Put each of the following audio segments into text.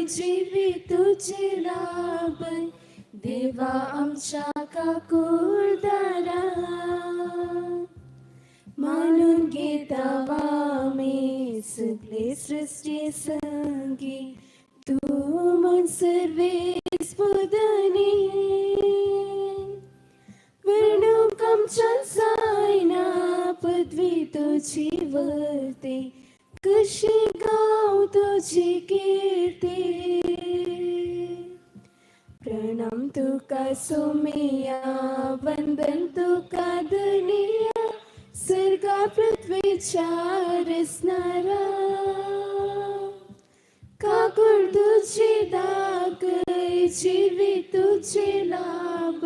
जिवीत तुझे लाभ देवा आमच्या काकुळदारा. मानून घेता आमी सगळे सृश्टी संगी तूं म्हूण सर्वेस पुदनी. वर्णूंक आमच्यान जायना पदवी तुजी वर्ती कशी गांव तुजी किर्ती. प्रणाम तुका सोमिया वंदन तुका धनिया सर्गा पृथ्वीच्या रचणारा. काकूळ तुझी दाखय जिवीत तुझे लाभ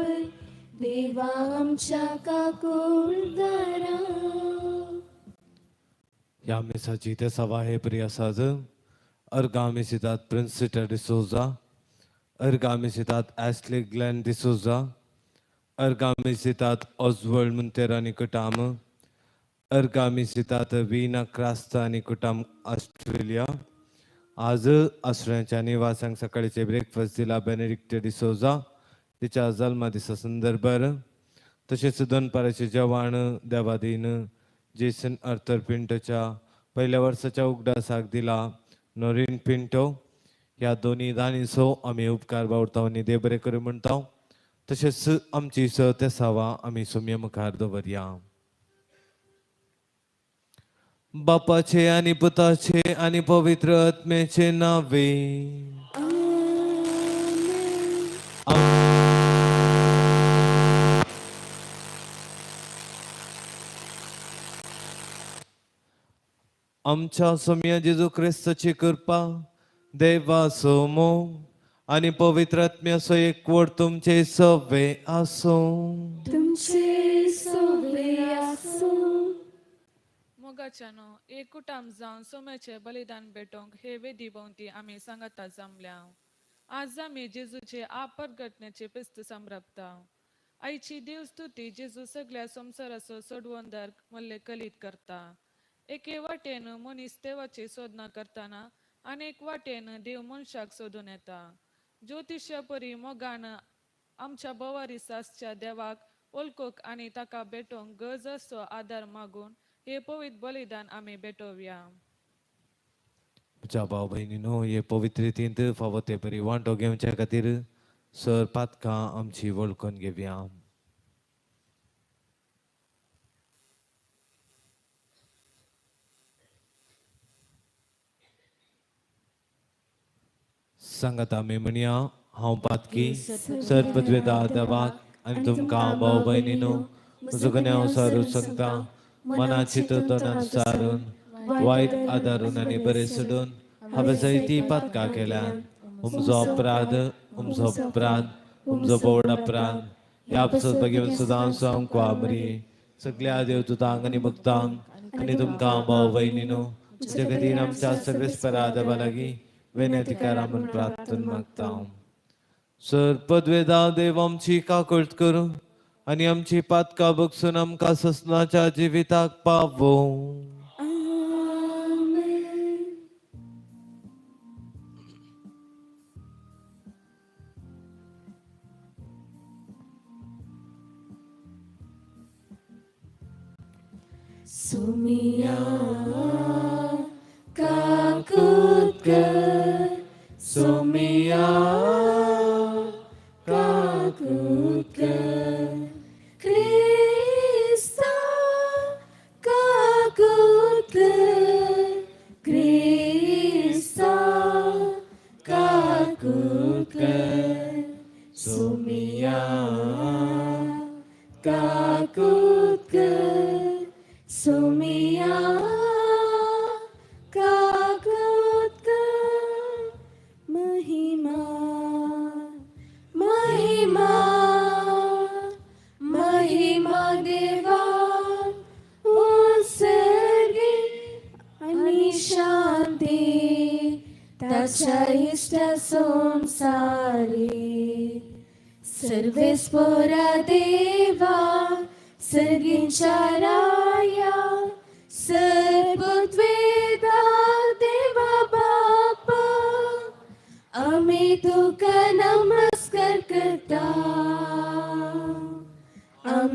देवा आमच्या काकुळदारा. ह्या मिसाची ते सवा हे प्रिय साज अर्गामी सितात प्रिन्सिटा डिसोजा, अर्गामी सितात ॲस्ले ग्लॅन डिसोजा, अर्गामी सितात ऑजवर्ल्ड मुंतेरानी कुटाम, अर्गामी सितात वीना क्रास्ता कुटाम ऑस्ट्रेलिया. आज आसऱ्यांच्या निवासांक सकाळीचे ब्रेकफास्ट दिला बेनेडिक्ट डिसोजा तिच्या जल्मा दिसा संदर्भार. तशेंच दनपाराचे जेवण देवादीन जेसन आर्थर पिंटोच्या पहिल्या वर्साच्या उगडासाक दिला नोरीन पिंटो. ह्या दोनी दानीचो आमी उपकार बावडता आनी देव बरें करूं म्हणटा. तशेंच आमची स तेसावा आमी सोम्या मुखार दवरया. बापाचे आनी पुताचे आनी पवित्र आत्म्याचे नावे. आमच्या सोम्या जेजू क्रिस्ताची कृपा, देवाचो मोग आनी पवित्र आत्म्याचो एकवट तुमचे सवे आसूं. तुमचे सोवे आसूं. मोगाच्यानो एकूटाम जावन सोम्याचे बलिदान भेटोवंक हे वेदी भोंवती आमी सांगाता जमल्या. आज आमी जेजूचे आपरघटनेचे पेस्त संभ्रपता. आयची देव स्तुती जेजू सगळ्या संवसाराचो सोडवणदार मल्ले कलीत करता. एके वाटेन मनीस देवाची सोदना करतना आनी एक वाटेन देव मनशाक सोदून येता. ज्योतिशा परी मोगान आमच्या बवारी सासच्या देवाक वळखूंक आनी ताका भेटोवंक गरज आसचो आदार मागून हे पवित्र बलिदान आमी भेटोवया. म्हज्या भाव भयणीनो, हे पवित्र रितींत फावो ते परी वांटो घेवच्या खातीर सर पातकां आमची वळखून घेवया. सांगात आमी म्हणया, हांव पातकी सर पदवेदा देवाक आनी तुमकां भाव भयणीनो म्हजो गुन्यांव सारून सांगता. मनाची तोतनान सारून वायट आदारून आनी बरें सोडून हांवें जायती पातकां केल्यान. उमजो अपराध, उमजो अपराध, उमजो बोवड अपराध. ह्या आपसत घेवन सदां सामको आमरी सगळ्या देवदूतांक आनी भक्तांक आनी तुमकां भाव भयणीनो म्हज्या खातीर आमच्या सगळे देवा लागीं विनंती म्हूण प्रार्थना मागता. सर पदवेदा देव आमची काकळत करूं आनी आमची पातकां बगसून आमकां ससनाच्या जिविताक पावोवं. आमेन. सुमिया काकूत कर, सोमिया काकूत कर, क्रिस्ता काकूत कर, क्रिस्ता काकूत कर, सोमिया काकूत कर, सुमिया काकूत कर. महिमा महिमा महिमा देवा उत्सर्गे आनी शांती ताच्या इश्ट संवसारी. सर्वेस्पोरा देवा सर्गींच्या राया सर्वद्वेदा देवा बापा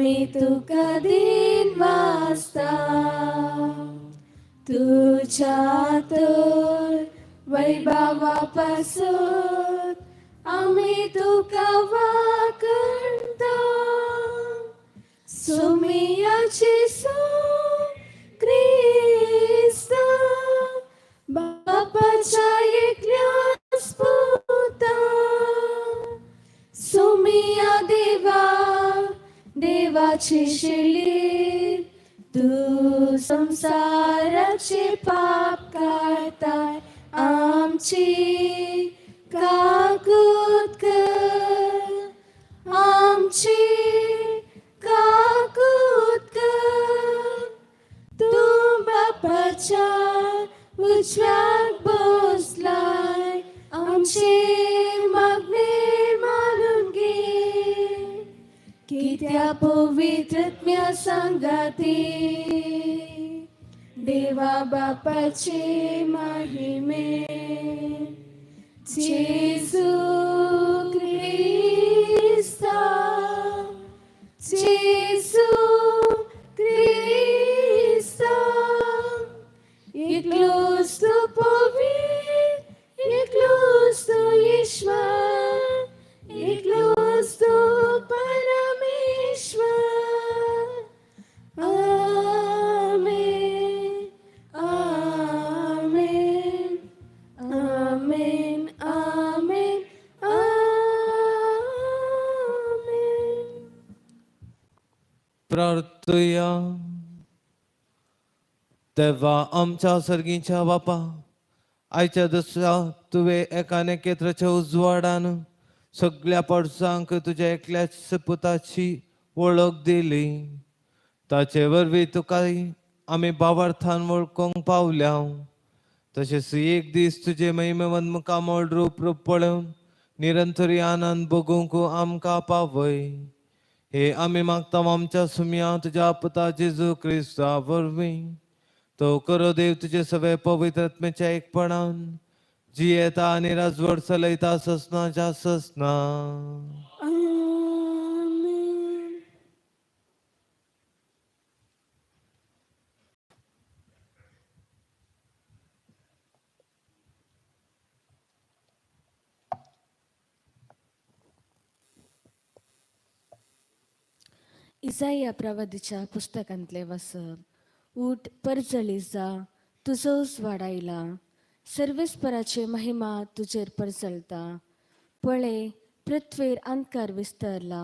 आमी तुका दिन वासता तुझ्या तर वैभवा पासून आमी तुका वाकणता सुमिया जेजू क्रिस्ता बापाच्या एकल्याच पुता सुमिया देवा देवाची शिली तू संसाराचे पाप काडताय आमची काकूत कर आमची काकूत कर तूं बापाच्या उजव्याक बसलाय आमचे मागणे मानून घे कित्या पवित्रत्म्या सांगाती देवा बापाचे महिमे जेजू क्रिस्ता जेजू क्रिस्ता एकलोच तूं पवित्र एकलोच तूं ईश्वर एकलोच तूं परमेश्वर आमेन आमेन आमेन आमेन आमेन. प्रार्थुया. तेव्हा आमच्या सर्गीच्या बापा आयच्या दुसऱ्या तुवें एकान एकेत्राच्या उजवाडान सगळ्या पडसांक तुज्या एकल्याच पुताची वळख दिली ताचे वरवीं तुका आमी बाबार्थान वळखूंक पावल्या तशेंच एक दीस तुजे महिमेवंत मुखामळ रूप रूप पळोवन निरंतरी आनंद भोगूंक आमकां पावय हे आमी मागता आमच्या सुमया तुज्या पुता जेजू क्रिस्ता वरवीं तो करो देव तुझे सगळे पवित्र आत्म्याच्या एकपणान जियेता आनी राजवट चलयता ससनाच्या ससना. आमेन. इजाया प्रवादीच्या पुस्तकांतले वाचप. उठ परजळी जा तुजो उजवाड आयला सर्वेस्पराची महिमा तुजेर परजळता. पळय पृथ्वेर अंधकार विस्तरला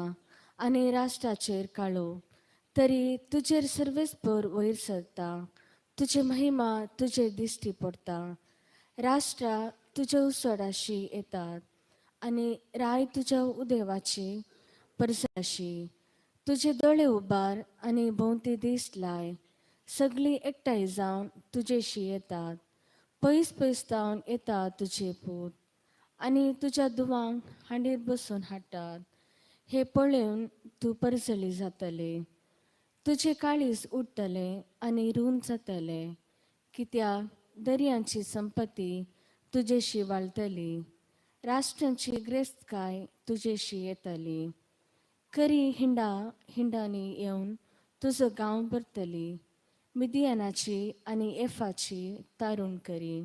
आनी राष्ट्राचेर काळो तरी तुजेर सर्वेस्पर वयर सरता तुजी महिमा तुजेर दिश्टी पडटा. राष्ट्रां तुज्या उजवाडाशी येतात आनी राय तुज्या उदेवाची परजळाशी. तुजे दोळे उबार आनी भोंवती दीस लाय सगळीं एकठांय जावन तुजेशी येतात पयस पयस जावन येता तुजे पूत आनी तुज्या दुवांक हांडीर बसून हाडटात. हे पळोवन तूं परजळी जातलें तुजें काळीज उडटलें आनी रूंद जातलें कित्याक दर्यांची संपत्ती तुजेशी वाळटली राष्ट्रांची ग्रेस्तकाय तुजेशी येतली. करी हिंडा हिंडांनी येवन तुजो गांव भरतली मिदियानाची आनी एफाची तारूण करी.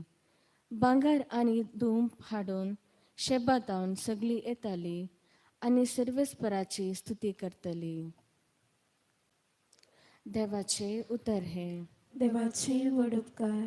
भांगर आनी धूम हाडून शेबातावन सगळीं येताली आनी सर्वेस्पराची स्तुती करतली. देवाचे उतर हे. देवाचे व्हड उपकार.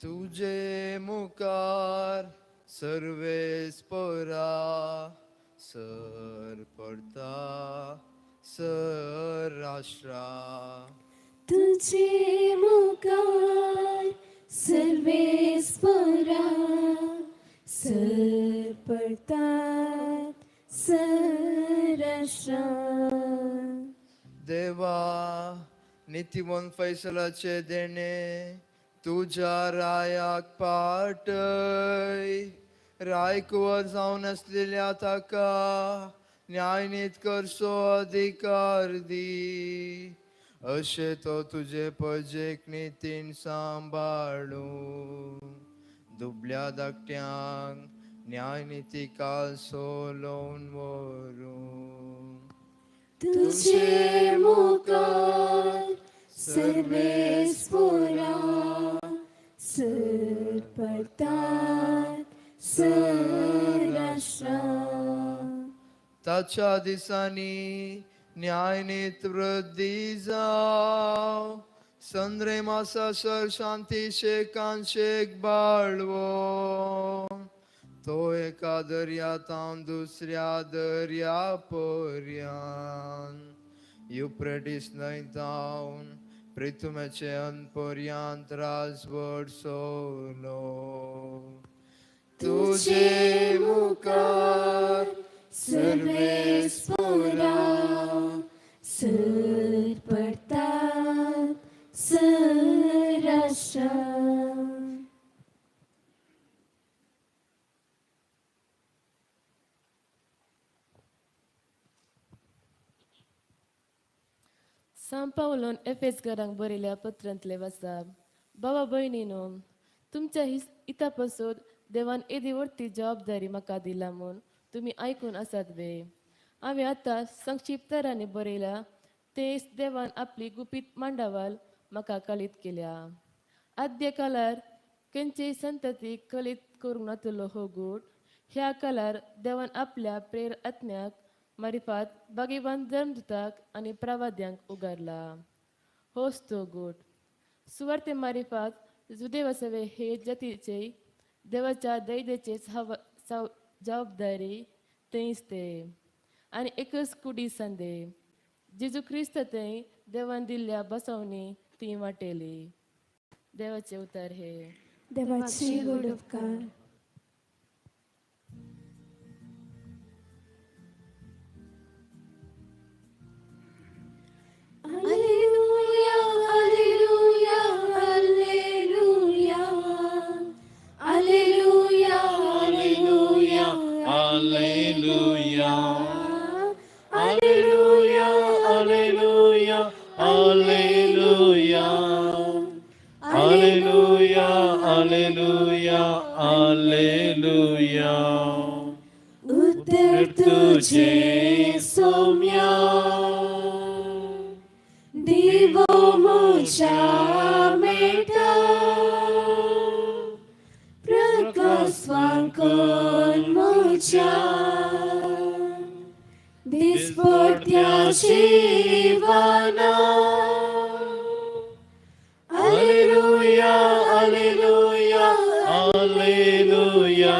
तुझे मुखार सर्वेस्परा सर पडता सर राष्ट्रा तुझे मुखार सर्वेस्परा सर पडतात सर राष्ट्रा. देवा नितीवंत फैसलाचे देणे तुझ्या रायाक पाटय रायकुवर जावन आसलेल्या ताका न्यायनीत करचो अधिकार दी अशें तो तुजे परजेक नितीन सांबाळूं दुबल्या धाकट्यांक न्यायनिती काल सोलोवन व्हरूं. तुझे मुखार सर्वेस्पोरा सर पडतात सराष्ट्रां. ताच्या दिसांनी न्यायनीत वृद्धी जाव संद्रे मासासर शांती शेकान शेक बाळवो तो एका दर्या तावन दुसऱ्या दर्या पर्यान युप्रेटीस न्हंय तावन प्रिथुमेचे अंत पर्यांत राजवट सोलो. तुझे मुखार सर्वेस्पोरा सर पडतात सराष्ट्रां. सांव पावलोन एफेस घरांक बरयल्या पत्रांतले वाचप. बाबा भयणीनो, तुमच्या हिता पासून देवान येदी व्हडली जबाबदारी म्हाका दिला म्हूण तुमी आयकून आसात वे. हांवें आतां संक्षिप्तरांनी बरयल्या तेच देवान आपली गुपीत मांडावळ म्हाका कळीत केल्या. आद्य काळार खंयचेय संतती कळीत करूंक नातलो हो गूट ह्या काळार देवान आपल्या प्रेर आत्म्याक मारिफात भाग्यवान धर्मदूताक आनी प्रवाद्यांक उगारला. होच तो गूट सुवार्ते मारिफात जुदेवसवे हे जातीचे देवाच्या दैदेचे जबाबदारी थंयच ते आनी एकच कुडी संदे जेजू क्रिस्त थंय देवान दिल्ल्या बसवणी ती वाटेली. देवाचे उतर हे. देवाचे व्हड उपकार. Alleluia, Alleluia, Alleluia. Alleluia, Alleluia, Alleluia. Alleluia, Alleluia, Alleluia. Alleluia, Alleluia, Alleluia. उतर तुझे सौम्या दिवो म्हज्या मेटा प्रकाश वांकोन म्हज्या दिसपट्ट्या जिवना. Alleluia, Alleluia, Alleluia.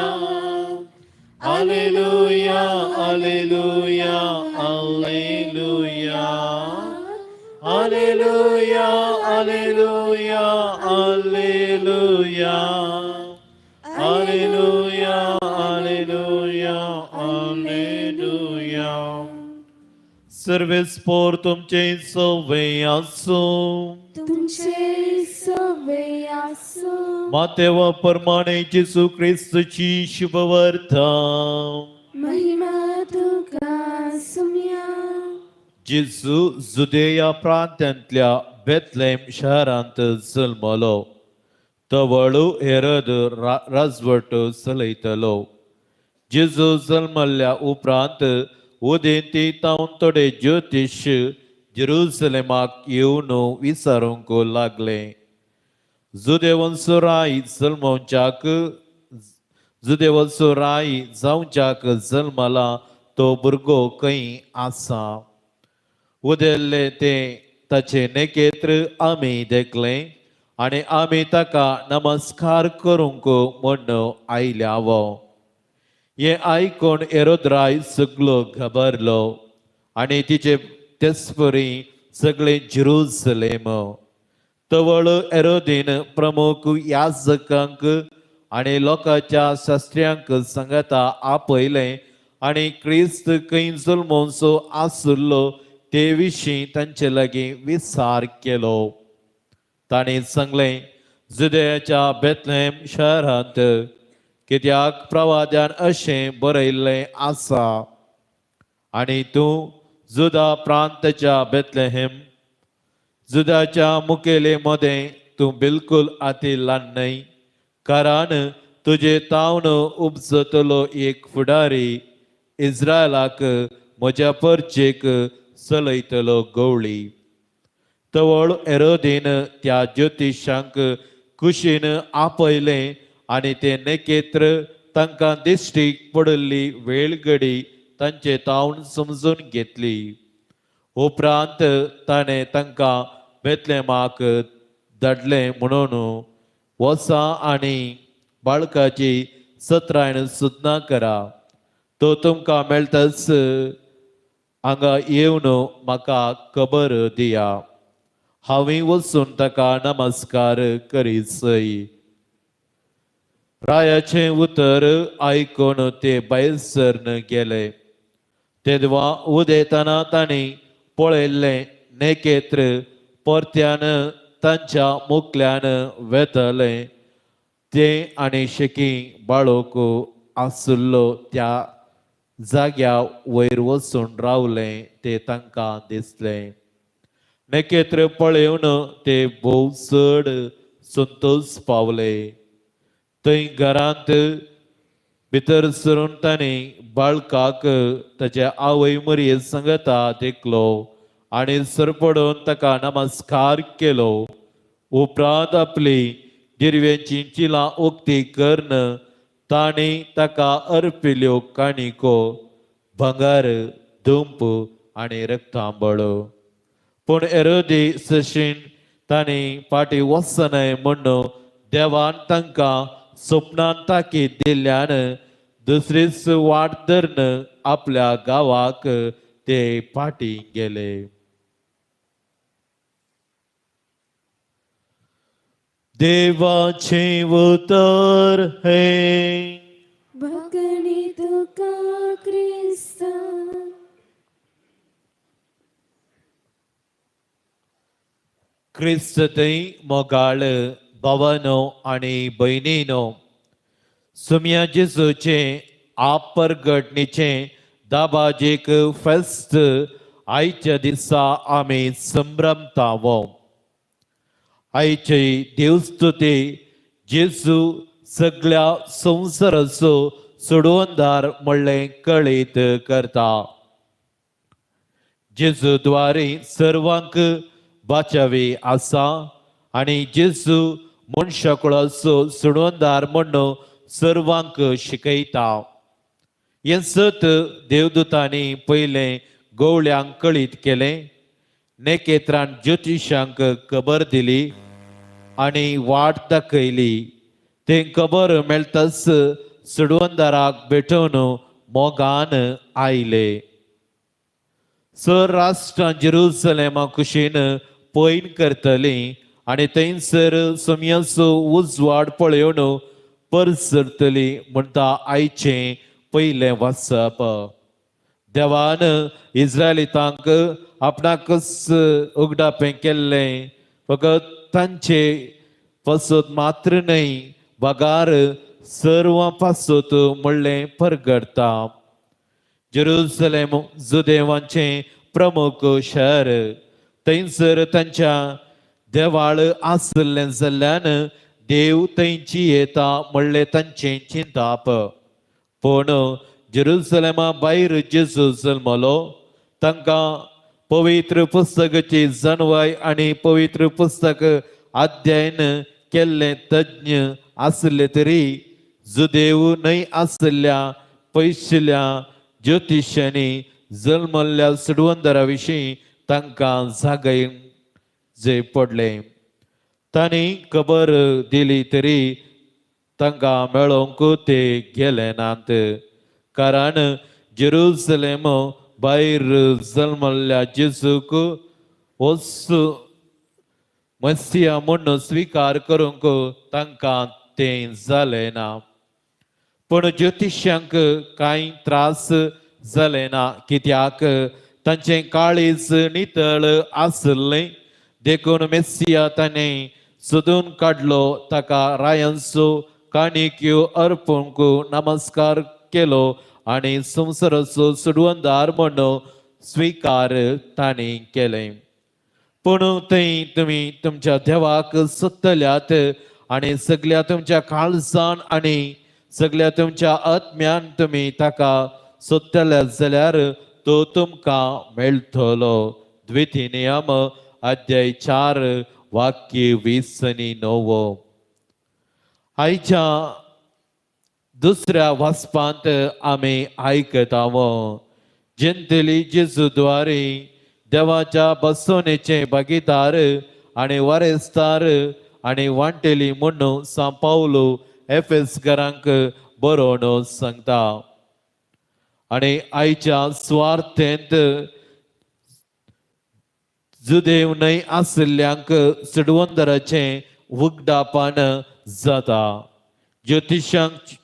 Alleluia, Alleluia, Alleluia. Alleluia, Alleluia, Alleluia. Alleluia, Alleluia, Alleluia. सर्वेस्पोर तुमचे सवे आसूं. तुमचे सवे आसूं. मातेवा प्रमाणे जेजू क्रिस्तची शुभवार्ता. महिमा तुका सुम्या. जेजू जुदेया प्रांतांतल्या बेथलेम शहरांत जल्मलो. तवळू हेरद राजवट चलयतलो. जेजू जल्मल्ल्या उपरांत उदेंती तावन थोडे ज्योतिश जेरुसलेमाक येवन विचारूंक लागले, जुदेवंचो राय जल्मोवच्याक जुदेवाचो राय जावच्याक जल्मला तो भुरगो खंय आसा? उदेल्ले ते ताचे नेकेत्र आमी देखलें आनी आमी ताका नमस्कार करूंक म्हूण आयल्याव. हें आयकून हेरोद राय सगलो घाबरलो आनी तिचे तेचपरी सगळे जेरुसलेम. तवळ हेरोदीन प्रमुख याजकांक आनी लोकांच्या शास्त्र्यांक सांगाता आपयलें आनी क्रिस्त खंय जल्मोवचो आसुल्लो ते विशीं तांचे लागीं विचार केलो. तांणी सांगलें, जुदयाच्या बेथलेम शहरांत, कित्याक प्रवाद्यान अशें बरयल्लें आसा. आनी तूं जुदा प्रांताच्या बेतलेहेम, जुदाच्या मुखेले मदें तूं बिलकुल आती ल्हान न्हय, कारण तुजे तावन उपजतलो एक फुडारी इस्रायलाक म्हज्या परचेक चलयतलो गवळी. तवळ हेरोदीन त्या ज्योतिशांक कुशीन आपयलें आनी ते नेकेत्र तांकां दिश्टीक पडिल्ली वेळगडी तांचे तावन समजून घेतली. उपरांत ताणें तांकां बेतलेमाक धाडलें म्हणून वसा आनी बाळकाची सत्रायण सुदना करा, तो तुमकां मेळटाच हांगा येवन म्हाका खबर दिया, हांवें वचून ताका नमस्कार करीचय. रायाचें उतर आयकून ते भायर सरन गेले. तेदवा उदेतना तांणी पळयल्लें नेकेत्र परत्यान तांच्या मुखल्यान वेतलें तें आनी शेकी बाळोक आसुल्लो त्या जाग्या वयर वचून रावलें तें तांकां दिसलें. नेकेत्र पळेवन ते भोव चड संतोश पावले. थंय घरांत भितर सरून तांणी बाळकाक ताच्या आवय मरये संगता देखलो आनी सरपडून ताका नमस्कार केलो. उपरांत आपली गिरव्यांची चिलां उक्ती करून तांणी ताका अर्पिल्यो काणिको, भांगर, धुंप आनी रक्तांबळ. पूण हेरोदी सशीन तांणी फाटीं वचनाय म्हूण देवान तांकां सपनान ताकीद दिल्ल्यान दुसरीच वाट धरून आपल्या गांवाक ते फाटीं गेले. देवाचें उतर हें. भगणी तुका क्रिस्ता. क्रिस्त थंय मोगाळ भावानो आनी भयणीनो, सुम्या जेजूचें आपरगटणीचें दाबाजीक फेस्त आयच्या दिसा आमी संभ्रमतावो. आयची देवस्तुती जेजू सगळ्या संवसाराचो सोडवणदार म्हणलें कळीत करता. जेजू द्वारे सर्वांक बाचावी आसा आनी जेजू मनशाकुळाचो सोडवणदार म्हूण सर्वांक शिकयता. हें सत देवदूतांनी पयलें गवळ्यांक कळीत केलें, नेकेत्रान ज्योतिशांक खबर दिली आनी वाट दाखयली. तें खबर मेळटाच सोडवणदाराक भेटोवन मोगान आयले. सर राष्ट्रां जेरुसलेमा कुशीन पयन करतली आनी थंयसर सोम्याचो उजवाड पळोवन परसरतली म्हणटा आयचें पयलें वाचप. देवान इस्रायलितांक आपणाकच उगडापें केल्लें फकत तांचे पासत मात्र न्हय बगार सर्वां पासत म्हणलें परगडटा. जेरुसलेम जुदेवांचें प्रमुख शहर, थंयसर तांच्या देवाळ आशिल्लें जाल्ल्यान देव थंयची येता म्हणलें तांचें चिंताप. पूण जेरुसलेमा भायर जेजू जल्मलो, तांकां पवित्र पुस्तकाची जाणवाय आनी पवित्र पुस्तक अध्ययन केल्ले तज्ञ आसले तरी जुदेव न्हय आशिल्ल्या पयशिल्ल्या ज्योतिशांनी जल्मल्ल्या सोडवणदारा विशीं तांकां जागय जे पडलें. तांणी खबर दिली तरी तांकां मेळोवंक ते गेले नात, कारण जेरुसलेम भायर जल्मल्ल्या जेजूक होच मसिया म्हूण स्विकार करूंक तांकां तें जालें ना. पूण ज्योतिशांक कांय त्रास जाले ना, कित्याक तांचें काळीज नितळ आशिल्लें. देखून मेसिया ताणें सोदून काडलो, ताका रायांचो काणिक्यो अर्पूंक नमस्कार केलो आनी संवसाराचो सोडवणदार म्हूण स्विकार तांणी केलें. पूण थंय तुमी तुमच्या देवाक सोदतल्यात आनी सगल्या तुमच्या काळजान आनी सगल्या तुमच्या आत्म्यान तुमी ताका सोदतल्यात जाल्यार तो तुमकां मेळटलो. द्वितीय नियम अध्याय 4 वाक्य 20 आनी 9. आयच्या दुसऱ्या वाचपांत आमी आयकता जेंतली जेजू द्वारे देवाच्या बसवणेचे भागीदार आनी वारेसदार आनी वांटेली म्हूण सांव पावलो एफेसकारांक बरोवन सांगता. आनी आयच्या सुवार्थेंत जुदेव न्हय आशिल्ल्यांक सडवंदराचें उगडापण जाता. ज्योतिशांक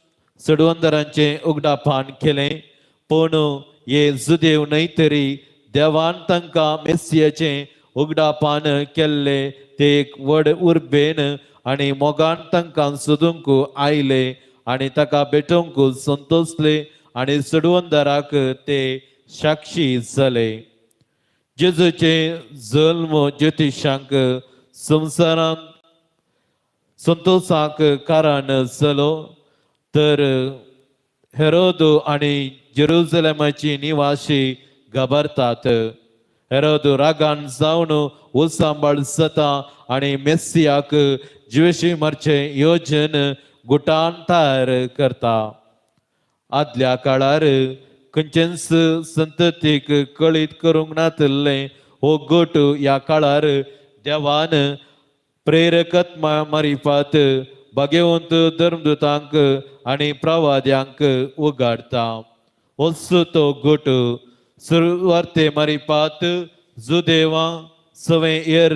सडवंदरांचें उगडापण केलें, पूण हे जुदेव न्हय तरी देवान तांकां मेसियाचें उगडापण केल्लें ते एक व्हड उर्बेन आनी मोगान तांकां सोदूंक आयले आनी ताका भेटोवंक संतोसले आनी सडवंदराक ते साक्षी जाले. जेजूचे जल्म ज्योतिशांक संवसारांत संतोषाक कारण जालो, तर हेरोद आनी जेरुजलेमाची निवासी घाबरतात. हेरोद रागान जावन उसांबाळ जाता आनी मेसियाक जिवेशी मारचें योजन गुटान तयार करता. आदल्या काळार खंयचेंच संततीक कळीत करूंक नातिल्लें हो गट ह्या काळार देवान प्रेरकत मारिफात भाग्यवंत धर्मदूतांक आनी प्रवाद्यांक उगाडता. होच तो गट सुरवार्ते मारिफात जुदेवां सवे एर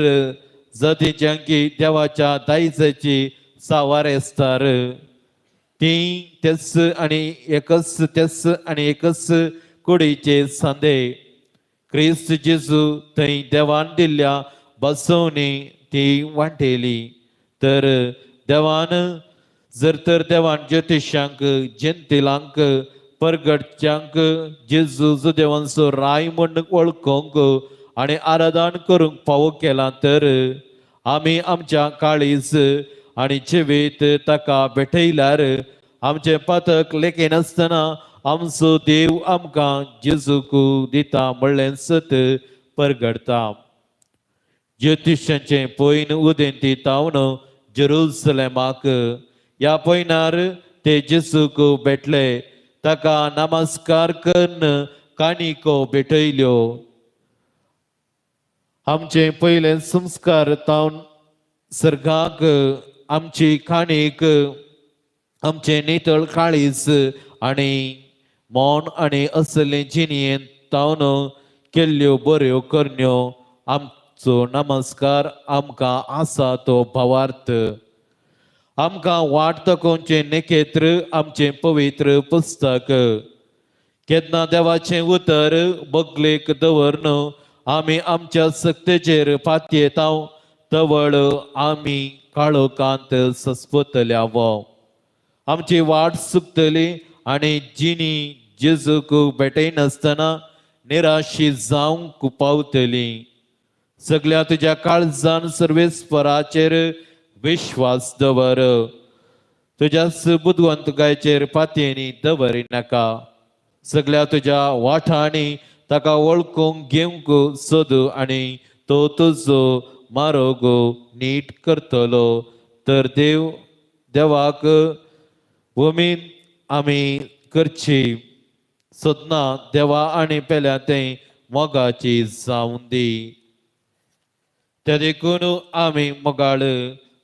जातीच्यांकी देवाच्या दायजाची सावारेस्तार ती तेच आनी एकच तेच आनी एकच कुडीचे सांदे क्रिस्त जेजू थंय देवान दिल्ल्या बसवणी ती वांटेली. तर देवान जर तर देवान ज्योतिशांक जेंतिलांक परगटच्यांक जेजू जुदेवांचो राय म्हूण वळखूंक आनी आराधन करूंक फावो केलां, तर आमी आमच्या काळीज आनी जिवीत ताका भेटयल्यार आमचें पातक लेखिनासतना आमचो देव आमकां जेजूक दिता म्हणलें सत परगडता. ज्योतिशांचें पयन उदेंती तावन जेरुजलेमाक ह्या पयनार ते जेजूक भेटले, ताका नमस्कार करून काणिको भेटयल्यो. आमचे पयले संस्कार तावन सर्गाक आमची काणीक आमचें नितळ काळीज आनी मौन आनी असले जिणेंत तावन केल्ल्यो बऱ्यो करण्यो आमचो नमस्कार आमकां आसा तो भावार्थ. आमकां वाट दाखोवचें नेकेत्र आमचें पवित्र पुस्तक. केन्ना देवाचें उतर बगलेक दवरन आमी आमच्या सक्तेचेर पातयेता तवळ आमी काळोखांत सस्पतल्या. आमची वाट चुकतली आनी जिणी जेजूक भेटयनासतना निराशी जावंक पावतली. सगल्या तुज्या काळजान सर्वेस्पराचेर विश्वास दवर, तुज्याच बुदवंतकायचेर पातयेनी दवरिनाका. सगल्या तुज्या वाठांनी ताका वळखूंक घेवंक सोद आनी तो तुजो मारोग नीट करतलो. तर देव देवाक उमेद आमी करची सोदना देवा आनी पेल्या तें मोगाची जावन दी. त्या देखून आमी मोगाळ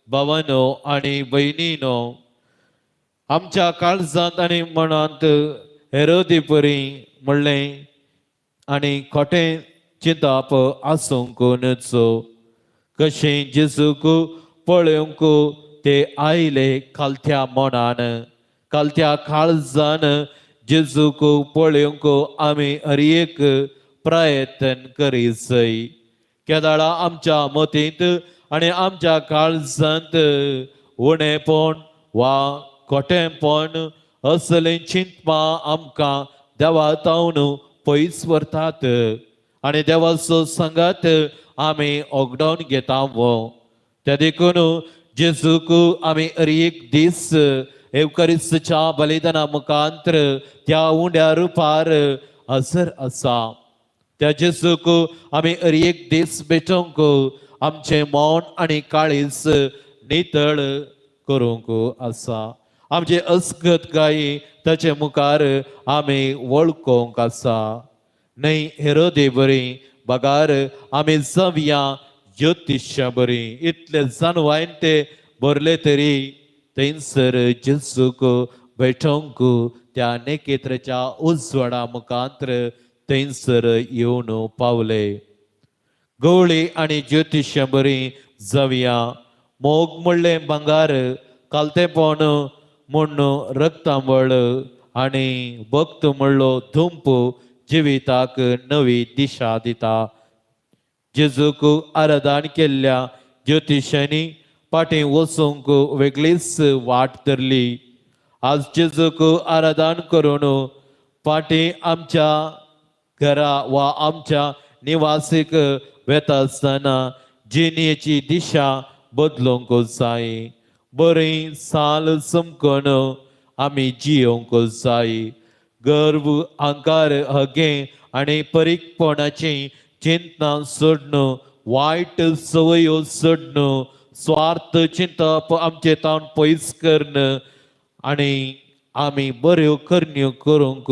भावानो आनी भयणीनो आमच्या काळजांत आनी मनांत हेरोदी परी म्हणलें आनी खोटें चिंताप आसूंक नचो. कशें जेजूक पळोवंक ते आयले खालत्या मनान खालत्या काळजान जेजूक पळोवंक आमी हर एक प्रयत्न करीत. केदाळा आमच्या मतींत आनी आमच्या काळजांत उणेपण वा खोटेंपण असले चिंतपां आमकां देवा तावन पयस व्हरतात आनी देवाचो सांगात आमी ओगडावन घेता वो. त्या देखून जेजूक आमी हर एक दीस एवकरिस्तच्या बलिदाना मुखांतर त्या उंड्या रुपार हजर आसा. त्या जेजूक आमी हर एक दीस भेटोवंक आमचें मौन आनी काळीज नितळ करूंक आसा. आमचे अस्गत गायी ताचे मुखार आमी वळखोवंक आसा. न्हय हेरोदे बरी बगार आमी जावया ज्योतिश्या बरी. इतले जानवायन ते भरले तरी थंयसर जेजूक भेटोवंक त्या नेकेत्राच्या उजवाडा मुखांतर थंयसर येवन पावले. गवळी आनी ज्योतिश्या बरी जावया. मोग म्हणलें भांगार, कालतेपण म्हूण रक्तांबळ आनी भक्त म्हणलो धुंप जिविताक नवी दिशा दिता. जेजूक आराधन केल्ल्या ज्योतिशांनी फाटीं वचूंक वेगळीच वाट धरली. आज जेजूक आराधन करून फाटीं आमच्या घरा वा आमच्या निवासीक वेता आसतना जिणेची दिशा बदलूंक जाय. बरी साल चमकून आमी जियोवंक जाय. गर्व, अहंकार, हगें आनी परीकपणाची चिंतना सोडून, वायट सवयो सोडून, स्वार्थ चिंतप आमचे तावन पयस करून आनी आमी बऱ्यो करण्यो करूंक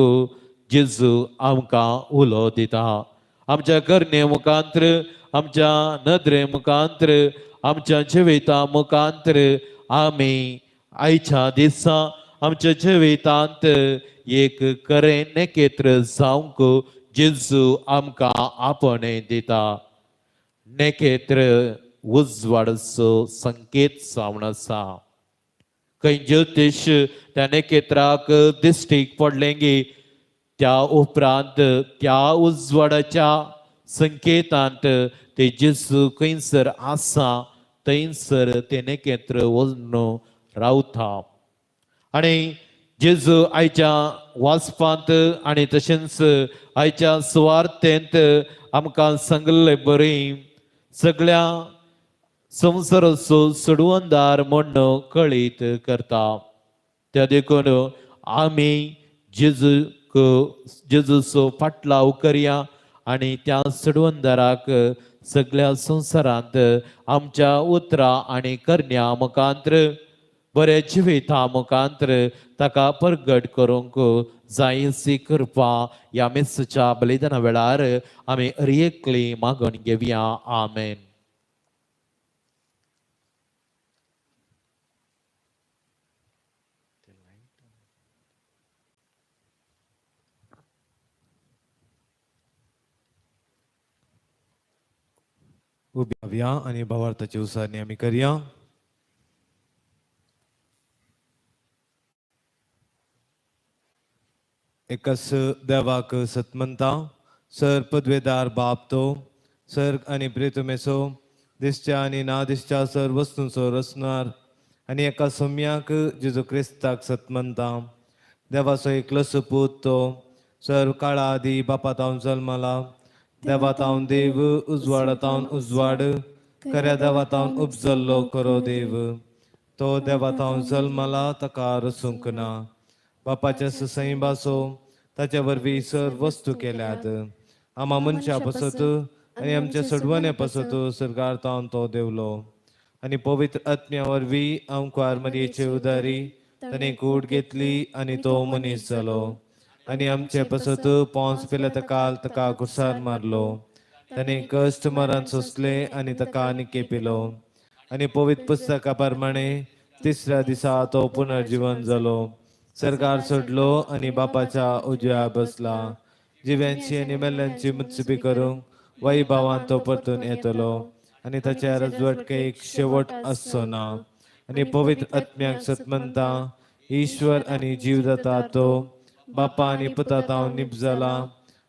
जेजू आमकां उलो दिता. आमच्या करणे मुखांतर, आमच्या नदरे मुखांतर, आमच्या जिविता मुखांतर आमी आयच्या दिसा आमच्या जिवितांत एक खरें नेकेत्र जावंक जेजू आमकां आपणे दिता. नेकेत्र उजवाडाचो संकेत जावन आसा. खंय ज्योतिश त्या नेकेत्राक दिश्टीक पडलें गी त्या उपरांत त्या उजवाडाच्या संकेतांत ते जेजू खंयसर आसा थंयसर ते नेकेत्र वचून रावता. आनी जेजू आयच्या वाचपांत आनी तशेंच आयच्या सुवार्थेंत आमकां सांगल्ले बरी सगळ्या संवसाराचो सोडवणदार म्हूण कळीत करता. त्या देखून आमी जेजूक जेजूचो फाटलाव करया आनी त्या सोडवणदाराक सगळ्या संवसारांत आमच्या उतरां आनी करण्या मुखांतर बऱ्या जिविता मुखांतर ताका परगट करूंक जायसी कृपा ह्या मिसाच्या बलिदाना वेळार आमी हर एकली मागून घेवया. आमेन. उबी रावया आनी भावार्थाची उसारणी आमी करया. एकस देवाक सतमंता सर पदवेदार बाप तो सर्ग आनी प्रेतमेसो दिसच्या आनी ना दिसच्या सर वस्तूंचो रचणार आनी एका सोम्याक जेजू क्रिस्ताक सतमंता देवाचो एकलो सुपूत तो सर्व काळा आदी बापा तावन जल्मला देवा तावन देव उजवाडा तावन उजवाड खऱ्या देवा तावन उपजल्लो खरो देव तो देवा तावन जल्मला ताका रसूंक ना बापाच्या ससैंबाचो ताच्या वरवीं सर्व वस्तू केल्यात आमा मनशा पसत आनी आमच्या सडवण्या पसत सरकार तावन तो देवलो आनी पवित्र आत्म्या वरवीं आमकां मरयेचे उदारी ताणें कूड घेतली आनी तो मनीस जालो आनी आमचे पसत पोंस पेल्या ताका ताका कुसार मारलो ताणें कश्ट मरण सोंसले आनी ताका आनी पिलो आनी पवित्र पुस्तका प्रमाणे तिसऱ्या दिसा तो पुनर्जीवन जालो सरकार सोडलो आनी बापाच्या उजव्या बसला जिव्यांची आनी मेल्ल्यांची मुत्सुबी करूंक वाई भावान तो परतून येतलो आनी ताच्या रजवटकेक शेवट आसचो ना आनी पवित्र आत्म्याक सतमंता ईश्वर आनी जीव जाता तो बापा आनी पुता तावन निप जाला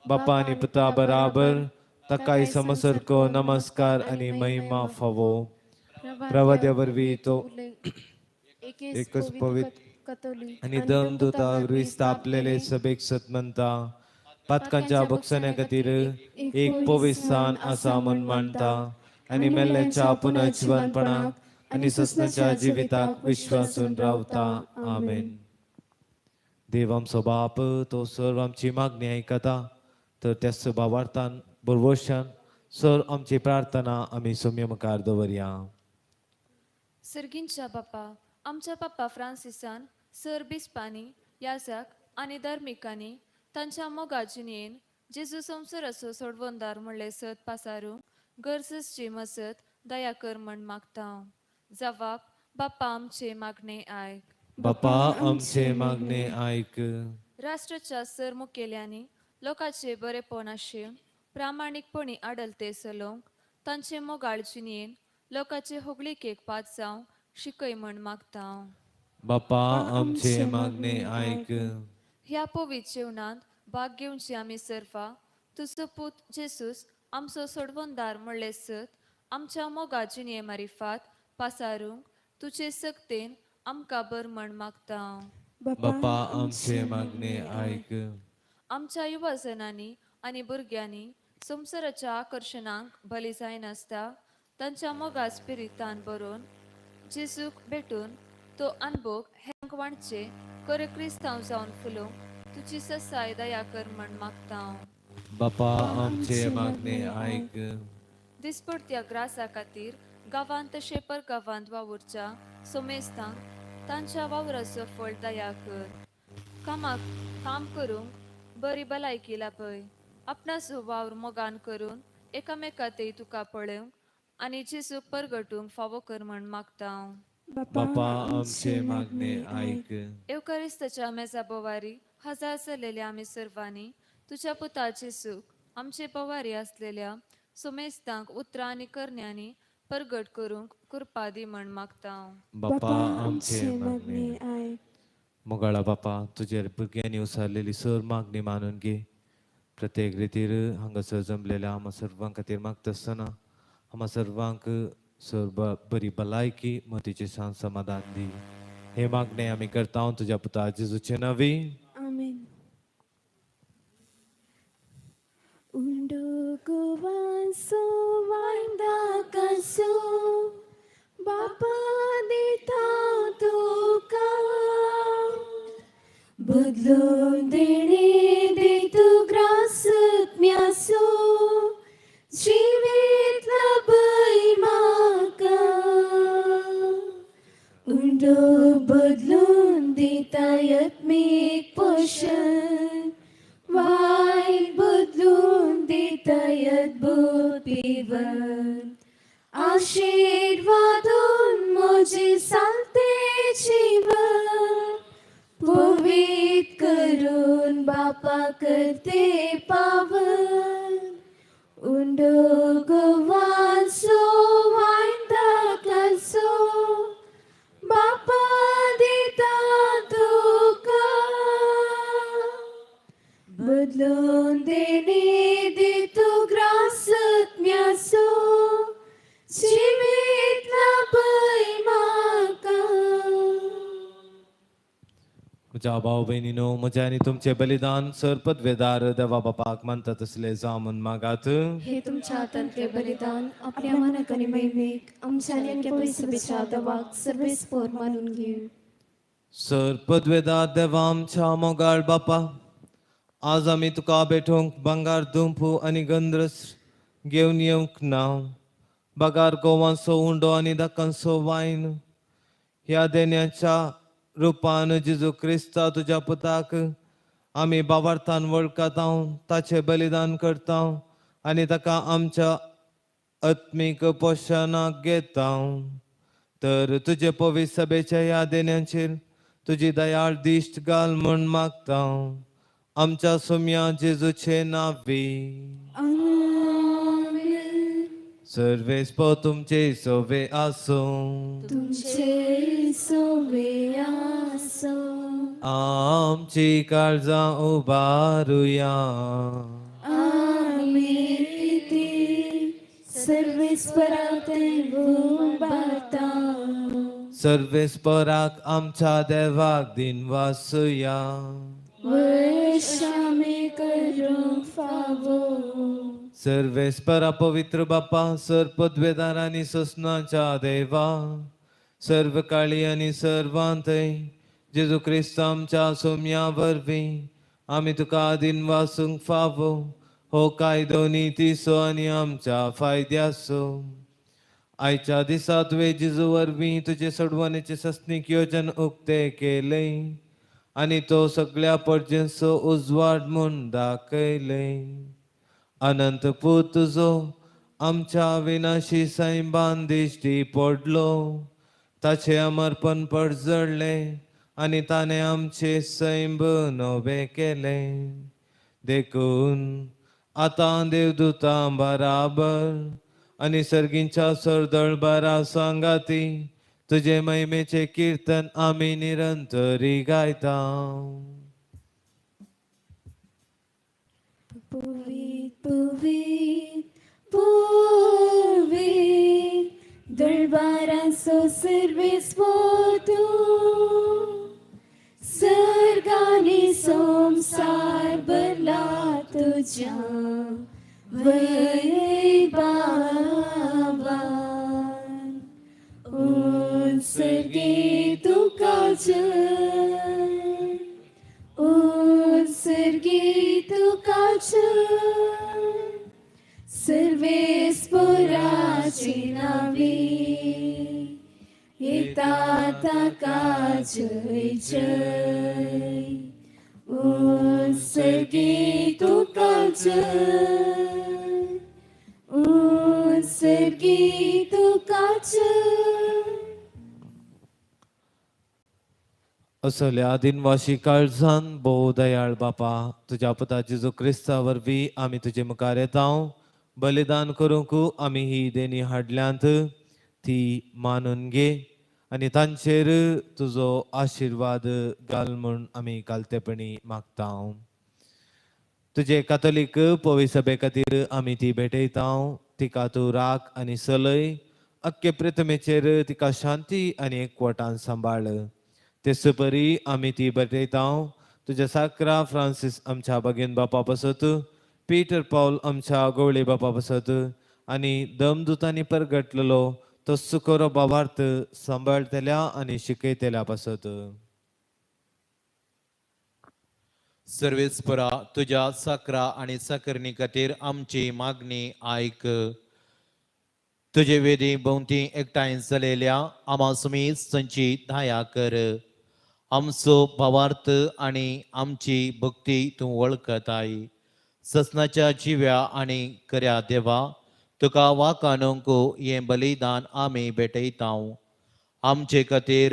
बापा आनी पुता बराबर ताकाय समसरको नमस्कार आनी महिमा फावो. प्रवाद्या वरवीं तो एकच पवित्र कतोलीक आनी दमदुता वरवीं स्थापलेले सभेक सत म्हणटा. पातकांच्या बक्षण्या खातीर एक पवित्र स्थान आसा म्हूण मानता आनी मेल्ल्याच्या पुनर्जिवनपणाक आनी सस्नाच्या जिविताक विश्वासून रावता. आमेन. देव आमचो बाप तो सर्व आमची मागणी आयकता, तर त्या सभावार्थान बरवशान सर आमची प्रार्थना आमी सोम्य मुखार दवरया. सर्गींच्या बापा, आमच्या बाप्पा फ्रांसिसान सर बिस्पांनी, याजक आनी धार्मिकांनी तांच्या मोगा जिणयेन जेजू संवसाराचो सोडवणदार म्हणले सत पासारूंक गरजची मसत दया कर म्हण मागता. जवाब बाप्पा आमचे मागणे आयक. बापा आमचे मागणे आयक. राष्ट्राच्या सर मुखेल्यांनी लोकांचे बरेपण आशिवन प्रामाणीकपणी आडलते चलोवंक तांचे मोगाळ जिणयेन लोकांचे होगळिकेक पात जावंक शिकय म्हण मागता. बापा आमचे मागणे आयक. ह्या पवित्र जेवणांत भाग घेवची आमी सर्वां तुजो पूत जेसूस आमचो सोडवणदार म्हणले सत आमच्या मोगा जिणये मारिफात पासारूंक तुजे सक्तेन आमकां बर म्हण मागता. बापा आमचे मागणे आयक. आमच्या युवा जणांनी आनी भुरग्यांनी संवसाराच्या आकर्शणांक बली जायनासता तांच्या मोगा स्पिरितान बरोवन जेजूक भेटून तो अनभोग हेंक वांटचे खरे क्रिस्तांव जावन फुलोवंक तुजी ससाय दया कर म्हण मागता. बापा आमचे मागणे आयक. दिसपडत्या ग्रासा खातीर गांवांत तशें परगांवांत वावुरच्या सोमेस्तांक तांच्या वावराचो फळ दया कर. कामाक काम करूंक बरी भलायकी लाभय. आपणाचो वावर मोगान करून एकामेकांतय तुका पळोवंक आनी जेजूक परगटूंक फावो कर म्हण मागता. बापा आमचे मागणे आयक. एवकारिस्ताच्या मेजा बोवारी हजार जाल्लेल्या आमी सर्वांनी तुज्या पुताचे सूख आमचे बोवारी आसलेल्या सोमेस्तांक उतरां आनी करण्यांनी परगट करूंक कृपा दी म्हण मागता. बापा आमचे मागणे आयक. मोगाळा बापा, तुजेर भुरग्यांनी उसारलेली सर मागणी मानून घे. प्रत्येक रितीर हांगासर जमलेल्या आमा सर्वां खातीर मागता आसतना आमा सर्वांक सर बरी भलायकी मतीचें शांत समाधान दी. हे मागणे आमी करता तुज्या पुता जेजूचे नांवी. आमेन. उंडो गोवासो वायदा कसो बापा दिता तुका बदलून देणे दे तू ग्रासत म्यासो जिवीत लाभय म्हाका. उंडो बदलून दिता यत्मीक पोशण वायट बदलून दिता अद्भुत पिवन आशिर्वादून म्हजे सालते जीवन पवित्र करून बापा करते पावन. उंडो गोवासो वायदा कसो बापा दिता तुका बदलून देणे दे तू ग्रासत म्यासो जिवीत लाभय म्हाका. म्हज्या भाव भयणीनो, म्हज्या आनी तुमचें बलिदान सर पदवेदार देवा बापाक मानता तसलें जावं म्हूण मागात. हे तुमच्या हातांतले बलिदान आपल्या मनाक आनी महिमेक आमच्या आनी आमच्या पयसुबेच्या देवाक सर्वेस्पोर मानून घेव. सर पदवेदार देवा आमच्या मोगाळ बापा, आज आमी तुका भेटोवंक भांगार दुंपू आनी गंद्रस घेवन येवंक ना. बगार गोवांचो उंडो आनी दाकांचो वायन ह्या देण्याच्या रुपान जेजू क्रिस्ता तुज्या पुताक आमी बाबार्थान वळखता, ताचें बलिदान करता आनी ताका आमच्या आत्मीक पोशणाक घेता. तर तुजे पवित्र सभेच्या ह्या देण्याचेर तुजी दयाळ दिश्ट घाल म्हूण मागता. आमच्या सोम्या जेजूचे नांवी. आमेन. सर्वेस्पो तुमचे सोवे आसूं. तुमचे सोवे आसो. आमची काळजां उबारुया. आमी ती सर्वेस्परा उबारता. सर्वेस्पराक आमच्या देवाक दिनवासुया. वशामे करूंक फावो. सर्वेस्परा पवित्र बापा, सर पदवेदार आनी सोसनाच्या देवा, सर्व काळी आनी सर्वांतय जेजू क्रिस्त आमच्या सोम्या वरवीं आमी तुका दिनवासूंक फावो. हो कायदो नितीचो आनी आमच्या फायद्याचो. आयच्या दिसा तुवें जेजू वरवीं तुजे सोडवणेचे सस्नीक योजन उक्तें केलें आनी तो सगळ्या परजेंचो उजवाड म्हूण दाखयलें. अनंत पूत तुजो आमच्या विनाशी सैमान दिश्टी पडलो, ताचें अमरपण परजळ्ळें आनी ताणें आमचें सैम नवें केलें. देखून आतां देवदूतां बराबर आनी सर्गींच्या सरदळबारा सांगाती तुजे महिमेचें किर्तन आमी निरंतरी गायता. पुवीत पुवीत पुवीत दळबारांचो सर्वेस्पोतू, सर्गांनी संवसार भरला तुज्या वैभावान. उत्सर्गे तुका जय, उत्सर्गे तुका जय, सर्वेस्पराचे नावे येता ताका जय जय. उत्सर्गे तुका जय, उत्सर्गे तुका जय. असल्या दिनवाशी काळजान भोव दयाळ बापा, तुज्या पुता जेजू क्रिस्ता वरवीं आमी तुजे मुखार येता. बलिदान करूंक आमी ही देणी हाडल्यांत ती मानून घे आनी तांचेर तुजो आशिर्वाद घाल म्हूण आमी कालतेपणी मागता. तुजे कातोलीक पवी सभे खातीर आमी ती भेटयता. तिका तूं राख आनी सलय, अख्खे प्रतिमेचेर तिका शांती आनी एकवटान सांबाळ. तेच परी आमी ती भेटयता तुज्या साक्रा फ्रांसीस आमच्या बागेन बापा पासत, पीटर पावल आमच्या गवळी बापा पासत आनी दमदुतांनी परगटलेलो तो सुकोरो बाबार्थ सांबाळतल्या आनी शिकयतल्या पासत. सर्वेस्परा तुज्या साकरा आनी साकरणी खातीर आमची मागणी आयक. तुजे वेदी भोंवती एकठांय जालेल्या आमा सुमीस तांची दया कर. आमचो भावार्थ आनी आमची भक्ती तूं वळखताय. ससनाच्या जिव्या आनी खऱ्या देवा, तुका वाकाणूंक हें बलिदान आमी भेटयता. आमचे खातीर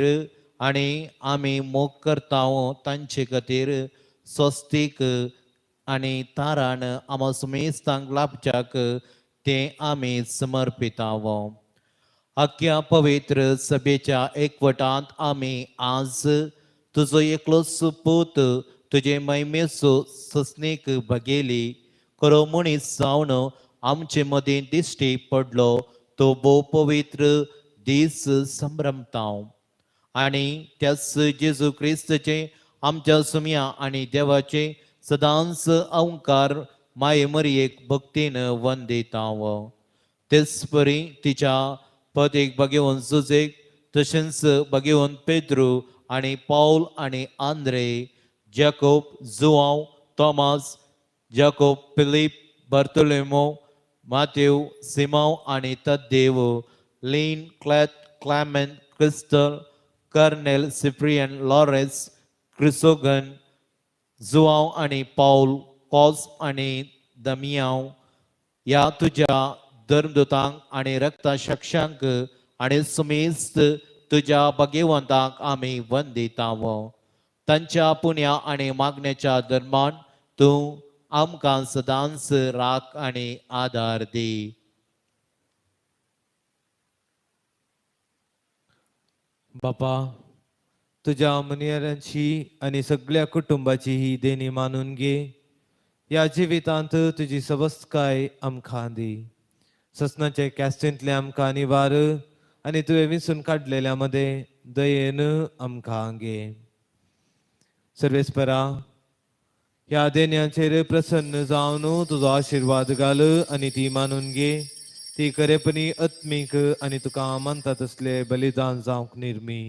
आनी आमी मोग करता तांचे खातीर स्वस्तीक आनी तारान आमा सुमेस्तांक लाभच्याक तें आमी समर्पिताव. आख्या पवित्र सभेच्या एकवटांत आमी आज तुजो एकलोच पूत तुजे महिमेचो सस्नीक बगेली खरो मनीस जावन आमचे मदीं दिश्टी पडलो तो भोव पवित्र दीस संभ्रमता. आनी त्याच जेजू क्रिस्तचे आमच्या सुमया आनी देवाचे सदांच अहंकार माये मरयेक भक्तीन वंदिताव. तेच परी तिच्या पतीक भगेवन जुजेक, तशेंच भगेवन पेद्रू आनी पावल आनी Andre, Jacob, Joao, Thomas, Jacob, Philip, Bartolomeo, Matthew, Simao आनी Tadeo, Lin, Clet, Clement, Crystal, Cornel, Cyprian, Lawrence, Chrysogon, Joao आनी पावल, कॉस आनी दमियांव ह्या तुज्या धर्मदूतांक आनी रक्तशाक्षांक आनी सुमेस्त तुज्या भाग्यवंतांक आमी वंदिताव. तांच्या पुण्या आनी मागण्याच्या धर्मान तूं आमकां सदांच राख आनी आदार दी. बापा, तुज्या मनियरांची आनी सगळ्या कुटुंबाची ही देणी मानून घे. ह्या जिवितांत तुजी सवस्तकाय आमकां दी. ससनाचे कॅस्टींतले आमकां निवार आनी तुवें विसून काडलेल्या मदें दयेन आमकां घे. सर्वेस्परा ह्या देण्याचेर प्रसन्न जावन तुजो आशिर्वाद घाल आनी ती मानून घे. ती खरेपणी आत्मीक आनी तुका मानता तसले बलिदान जावंक निर्मी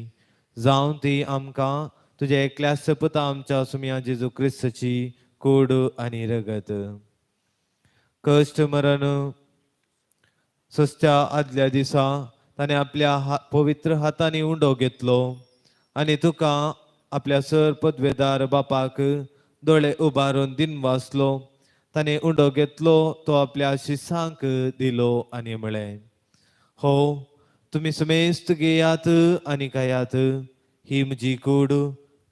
जावन ती आमकां तुज्या एकल्या सपता आमच्या सुमया जेजू क्रिस्ताची कूड आनी रगत. कश्ट मरण सस्त्या आदल्या दिसा ताणें आपल्या पवित्र हातांनी उंडो घेतलो आनी तुका आपल्या सर पदवेदार बापाक दोळे उबारून दिन वाचलो. ताणें उंडो घेतलो तो आपल्या शिसांक दिलो आनी म्हळें, हो तुमी समेस्त घेयात आनी खायात, ही म्हजी कूड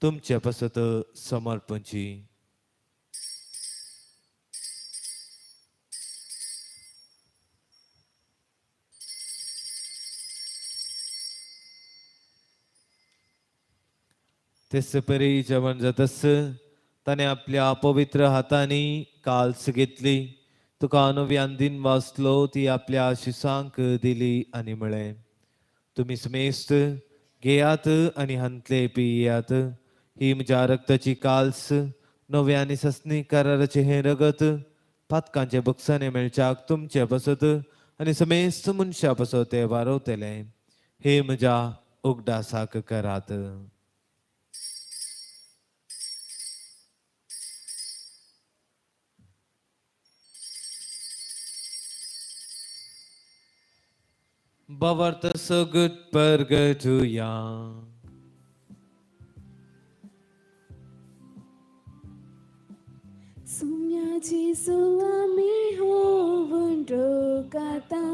तुमचे पासत समर्पणची. तेच परी जेवण जातस ताणें आपल्या पवित्र हातांनी काल्स घेतली, तुका नव्यान दिन वाचलो, ती आपल्या शिसांक दिली आनी म्हळें, तुमी समेस्त घेयात आनी हांतले पियात, ही म्हज्या रक्ताची काल्स, नव्या आनी सस्नी कराराचें हें रगत पातकांचे बक्षाने मेळच्याक तुमचे पासत आनी समेस्त मनशां पासत तें वारवतलें. हे म्हज्या उगडासाक करात. बावर्त सगट परगटुया. सुम्या जेजू आमी होवन रोगाता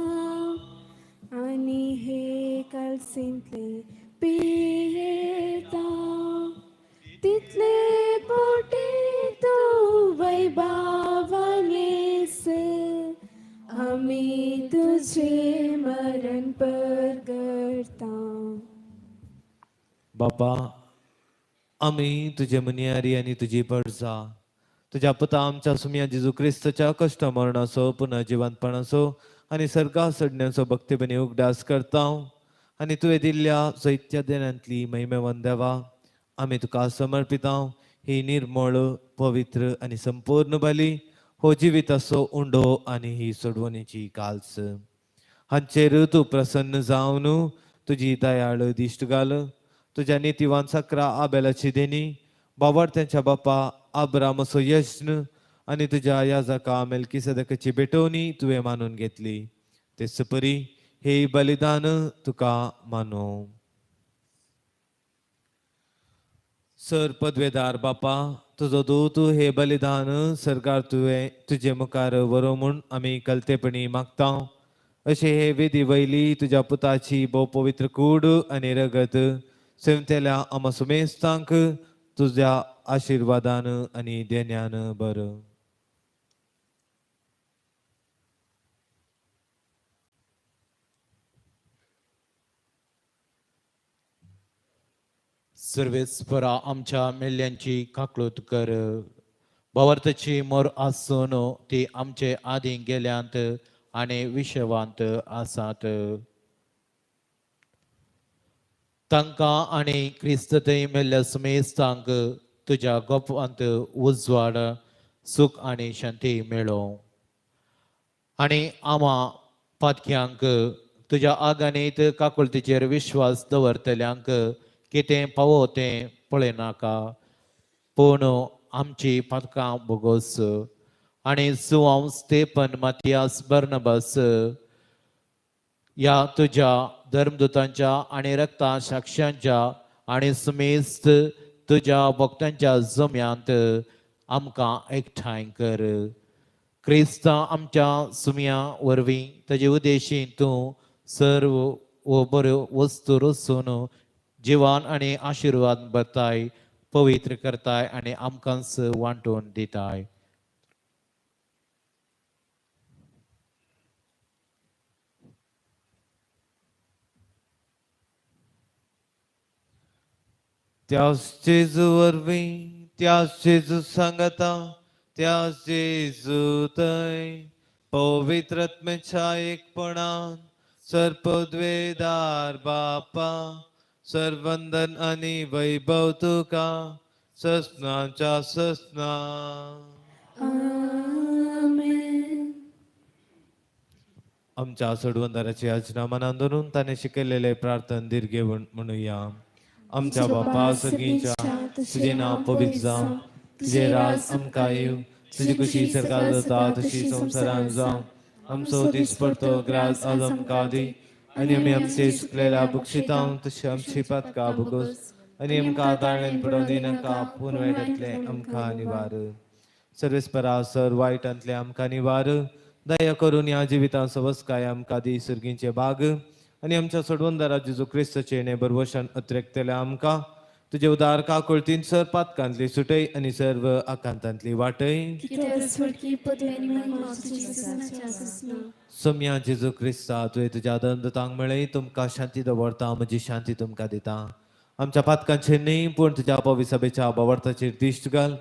आनी हे कालसींतले पियेता, तितले पोटी तूं वैभावानेस आमी तुझे मरण परगटता. बापा आमी तुजे मनियारी आनी तुजी परजा तुज्या पुता आमच्या सुमया जेजू क्रिस्ताच्या कश्ट मरणाचो पुनः जिवंतपणाचो आनी सर्गा चडण्याचो भक्तीपणी उगडास करता आनी तुवें दिल्ल्या जैत्या देण्यांतली महिमेवन देवा आमी तुका समर्पिता ही निर्मळ पवित्र आनी संपूर्ण बली हो जिविताचो उंडो आनी ही सोडवणेची काल्स. हांचेर तूं प्रसन्न जावन तुजी दयाळ दिश्ट घाल. तुज्या नितीवान सकरा आबेलाची देणी बाबार्थ्यांच्या बापा आब्रामाचो यज्ञ आनी तुज्या याजका मेल्किसेदेकाची भेटवणी तुवें मानून घेतली. तेच परी हे बलिदान तुका मानू. सर पदवेदार बापा तुजो दूत हे बलिदान सरकार तुवें तुजे मुखार व्हरू म्हूण आमी कलतेपणी मागता. अशें हे विधी वयली तुज्या पुताची भोव पवित्र कूड आनी रगत सेवतेल्या आमा सुमेस्तांक तुज्या आशिर्वादान आनी देण्यान बरं. सर्वेस्परा आमच्या मेल्ल्यांची काकळूत कर. भावार्थाची मोर आसून ती आमचे आदीं गेल्यांत आनी विशवांत आसात. तांकां आनी क्रिस्त थंय मेल्ल्या सुमेस्तांक तुज्या गोपांत उजवाड सुख आनी शांती मेळो. आनी आमा पातक्यांक तुज्या आगानीत काकुळतीचेर विश्वास दवरतल्यांक कितें पावो तें पळयनाका, पूण आमची पातकां बोगोस. आनी जुआंव स्टेपन मातियास बर्नबस ह्या तुज्या धर्मदूतांच्या आनी रक्ता साक्षांच्या आनी सुमेस्त तुज्या भक्तांच्या जम्यांत आमकां एकठांय कर. क्रिस्ता आमच्या सुम्या वरवीं ताजे उद्देशी तूं सर्व वो बऱ्यो वस्तू रचून जिवान आनी आशिर्वाद भरताय, पवित्र करताय आनी आमकांच वांटून दिताय. त्याच जेजू वरवीं, त्याच जेजू सांगता, त्याच जेजू थंय पवित्र आत्म्याच्या एकपणान सर्पद्वेदार बापा सर्वंदन आनी वैभव तुका ससनाच्या ससना. आमेन. आमच्या सोडवंदाराची आजना मनान धरून ताणें शिकयलेले प्रार्थन दीर्घ म्हणुया. आमच्या बापा सर्गीच्या, तुजें नांव पवित्र जावं, तुजें राज आमकां येवं, तुजी खुशी सरकार जाता तशी संवसारान जावं. आमचो दिसपडतो ग्रास आज आमकां दी आनी आमी आमचे चुकलेल्या बक्षितां तशी आमची पातकां भोगोस आनी आमकां ताळ्यान पडोवन दिनाका, पूण वायटांतलें आमकां निवार. सर्वेस्परा सर वायटांतलें आमकां निवार. दया करून ह्या जिवितांत सवस्काय आमकां दी सर्गींचे भाग आनी आमच्या सोडवंदारा जेजू क्रिस्ताचे ने बरवशान अत्रेकतले आमकां तुजे उदार काकुळतीन सर पातकांतली सुटय आनी सर्व आकांतांतली वाटय. सोम्या जेजू क्रिस्ता, तुवें तुज्या दंदतांक मेळय, तुमकां शांती दवरता, म्हजी शांती तुमकां दिता. आमच्या पातकांचेर न्ही पूण तुज्या पविसभेच्या बवर्ताचेर दिश्ट घाल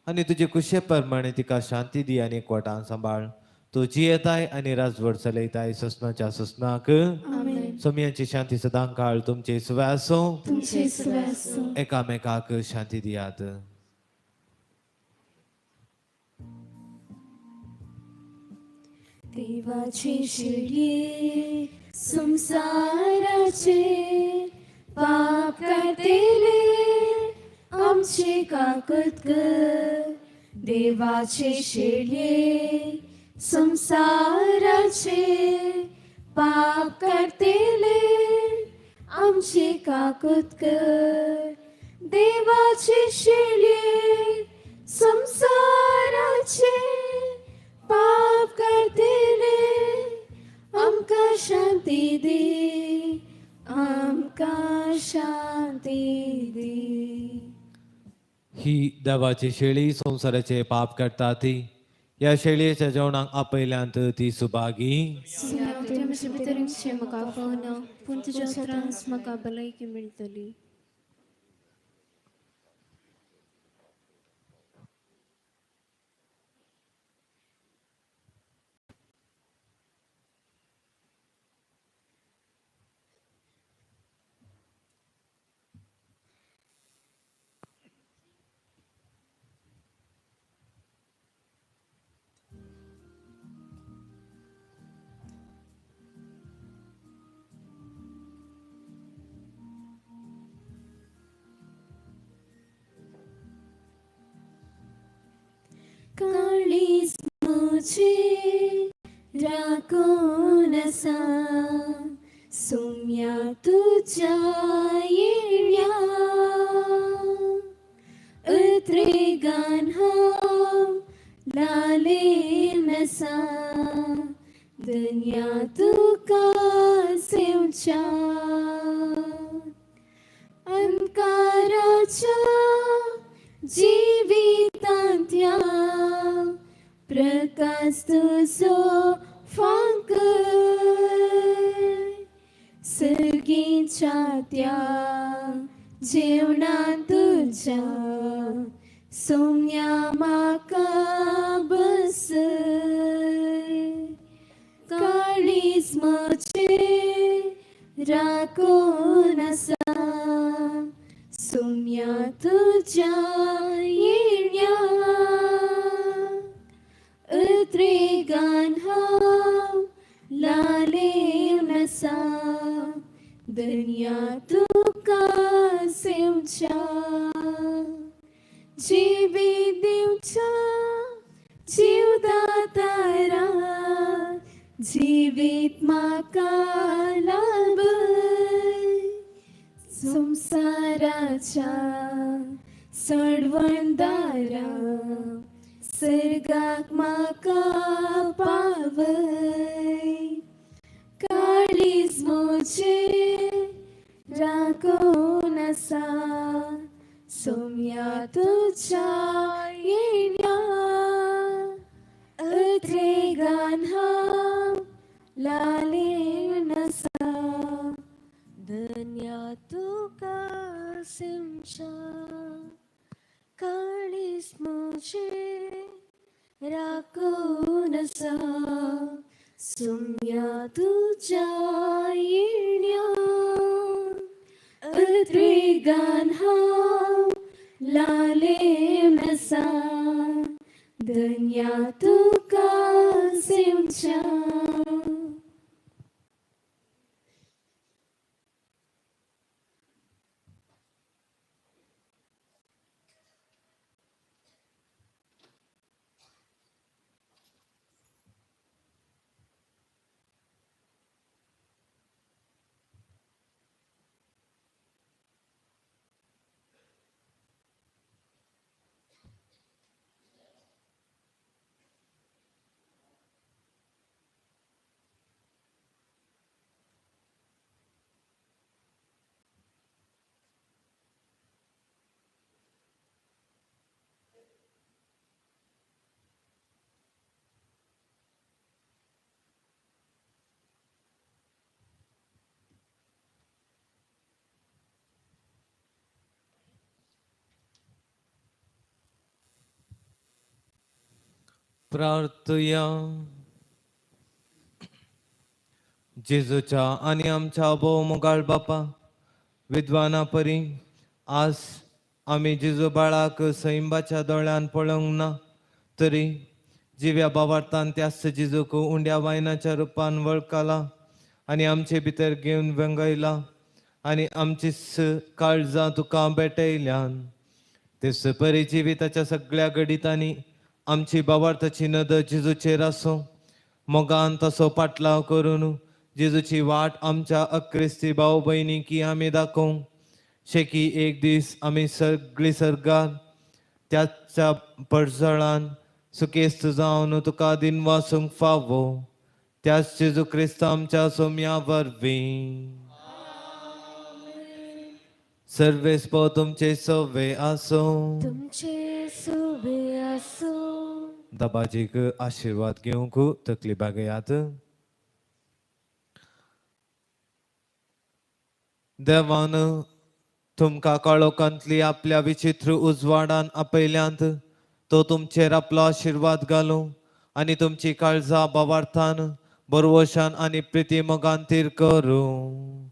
आनी तुजे कुशे प्रमाणे तिका शांती दी आनी एकवटान सांबाळ. तूं जियेताय आनी राजवट चलयताय ससनाच्या ससनाक. सोम्याची शांती सदां काळ तुमचे सुवे आसूं. एकामेकाक शांती दियात. देवाची शिडी संसाराचे पाप काडटले आमचे काकत कर. देवाचे शिडये संसाराचे पाप काडटले आमचे काकत कर. देवाचे शिडये संसाराचे पाप काडटले आमकां शांती दी, आमकां शांती दी. ही देवाची शेळी संवसाराचे पाप काडटा ती ह्या शेळयेच्या जेवणाक आपयल्यांत ती सुभागी. म्हाका फावना पूण तुज्या त्रास म्हाका भलायकी मेळटली. काळीज म्हजें राखून आसा सोम्या तुज्या येण्या. उतरेगान हांव लालेन आसा दुनिया तुका सेवच्या. अंकाराच्या जिवितांतल्या प्रकाश तुजो फांकर सर्गीच्या त्या जेवणांत तुज्या सोम्या म्हाका बसय. काळीज म्हजें राखून आसा सोम्या तुज्या येण्या. उतरेगान हांव लालेवन आसा दुनिया तुका सेवच्या. जिवीत दिवच्या जिवदातारा जिवीत म्हाका लाभय. संसाराच्या सडवणदारा सर्गाक म्हाका पावय. काळीज म्हजें राखून आसा सोम्या तुज्या येण्या. उतरेगान हांव लालेन आसा धन्या तुका सिमच्या. काळीज म्हजें राखून आसा सोम्या तुज्या येण्या. त्रिगान हांव लालेम आसा धन्या तुका सेवच्या. प्रार्थया. जेजूच्या आनी आमच्या भोव मोगाळ बापा, विद्वाना परी आज आमी जेजू बाळाक सैंबाच्या दोळ्यान पळोवंक ना तरी जिव्या बावार्थान त्याच जेजूक उंड्या वायनाच्या रुपान वळखला आनी आमचे भितर घेवन वेंगयला आनी आमची काळजां तुका भेटयल्यान. तेच परी जिविताच्या सगळ्या घडितांनी आमची बावार्थाची नदर जेजूचेर आसूं, मोगान तसो पाटलाव करून जेजूची वाट आमच्या अक्रिस्ती भाव भयणीकी आमी दाखोवंक शेकी एक दीस आमी सगळी सर्गार त्याच्या परजळान सुकेस्त जावन तुका दिनवासूंक फावो त्याच जेजू क्रिस्त आमच्या सोम्या वरवीं. सर्वेस्पो तुमचे सवे आसूं. तुमचे सुवे आसूं. दबाजीक आशिर्वाद घेवंक तकली बागयात. देवान तुमकां काळोखांतली आपल्या विचित्र उजवाडान आपयल्यांत तो तुमचेर आपलो आशिर्वाद घालूं आनी तुमची काळजां भावार्थान बरवशान आनी प्रिती मोगान तीर करूं.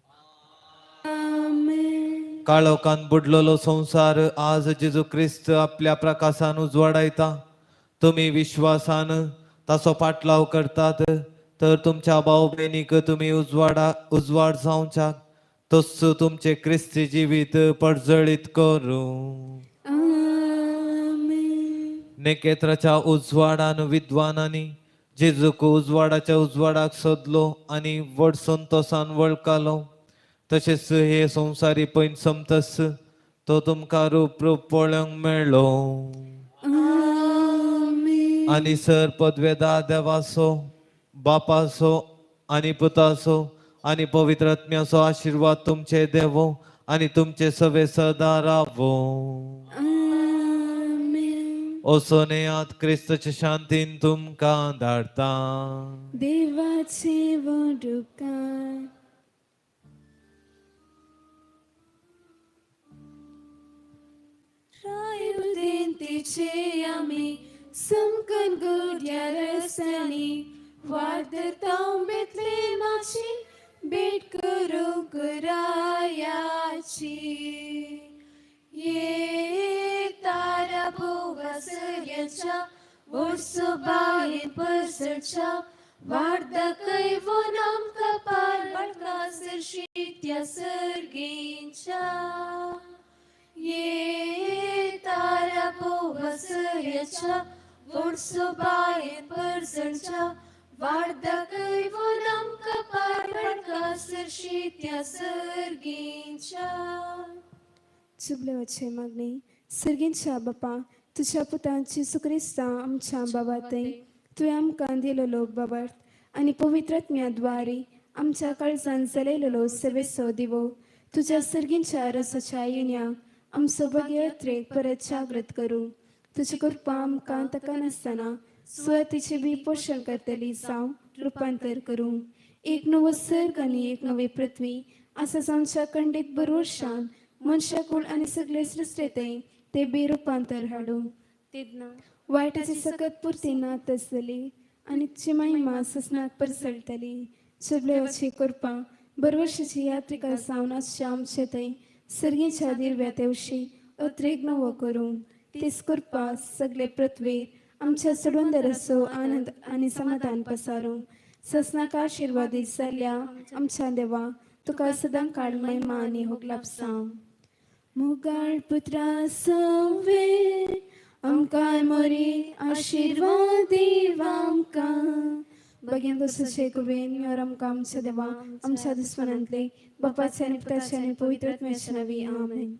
काळोखान बुडलेलो संवसार आज जेजू क्रिस्त आपल्या प्रकाशान उजवाडायता. तुमी विश्वासान ताचो पाटलाव करतात तर तुमच्या भाव भयणीक तुमी उजवाड जावच्याक तस्स तुमचे क्रिस्ती जिवीत परजळीत करूं. नेकेत्राच्या उजवाडान विद्वानांनी जेजूक उजवाडाच्या उजवाडाक सोदलो आनी व्हड संतोसान वळखलो. तशेंच हे संवसारी पैन समतस तो तुमकां रूप रूप पळोवंक मेळ्ळो. आनी सर पदवेदा देवाचो बापाचो आनी पुताचो आनी पवित्र आत्म्याचो आशिर्वाद तुमचे देवो आनी तुमचे सवे सदा रावो. ओसोनेयात क्रिस्तचे शांतीन तुमकां धाडता. देवाचे वडुकार. रायुदेंतीचे आमी समकन गुड्या रस्त्यांनी वाट धरता बेतलेमाची भेट करूंक रायाची. ये तारा भोवा सर्याच्या वोडसोबायेन परसच्या वाट दाखय वोन आमकां पार बाटका सरशी त्या सर्गींच्या. ये तारा भोवा सर्याच्या वोडसोबायेन परसच्या वाट दाखय वोन आमकां पार बाटका सरशी त्या सर्गींच्या. चुबलेवाचे मागणी. सर्गींच्या बापा, तुझ्या पुतान जेजू क्रिस्ता आमच्या बाबा थंय तुवें आमकां दिलेलो बाबार्थ आनी पवित्र आत्म्या द्वारे आमच्या काळजान जलयलेलो सर्वेसो दिवो तुझ्या सर्गींच्या रसाच्या येण्या आमचो भाग्ययात्रेक परत जागृत करूं. तुजी कृपा आमकां ताका नासतना सुवातेचें बी पोशण करतली जावं रुपांतर करूं. एक नवो सर्ग आनी एक नवी पृथ्वी आसा आमच्या खंडीत बरोवशान मनशाकूळ आनी सगळे सृश्टेंत ते बी रुपांतर हाडूं. तेन्ना वायटाची सकत पुरती नात आसतली आनी तुजी महिमा ससनाक परसळटली. सगळ्याची कृपा बरवर्षाची यात्रिका जावन आसच्या आमचे थंय सर्गीच्या दिर्व्या तेवशी अत्रेग नवो करूंक तीस कृपा सगळे पृथ्वीर आमच्या सोडून आनंद आनी समाधान पसारूंक ससनाका आशिर्वादीत जाल्ल्या आमच्या देवा तुका सदां काळ महिमा आनी होगलापसांव. मुगाळ पुत्रा सवे आमकां मोरी आशिर्वाद आमकां बगेन तसोचे कुवेन your आमकां आमच्या देवा आमच्या दुस्मनांतले बापाचे आनी पुताचे आनी पवित्र आत्म्याच्या नांवी आमेन.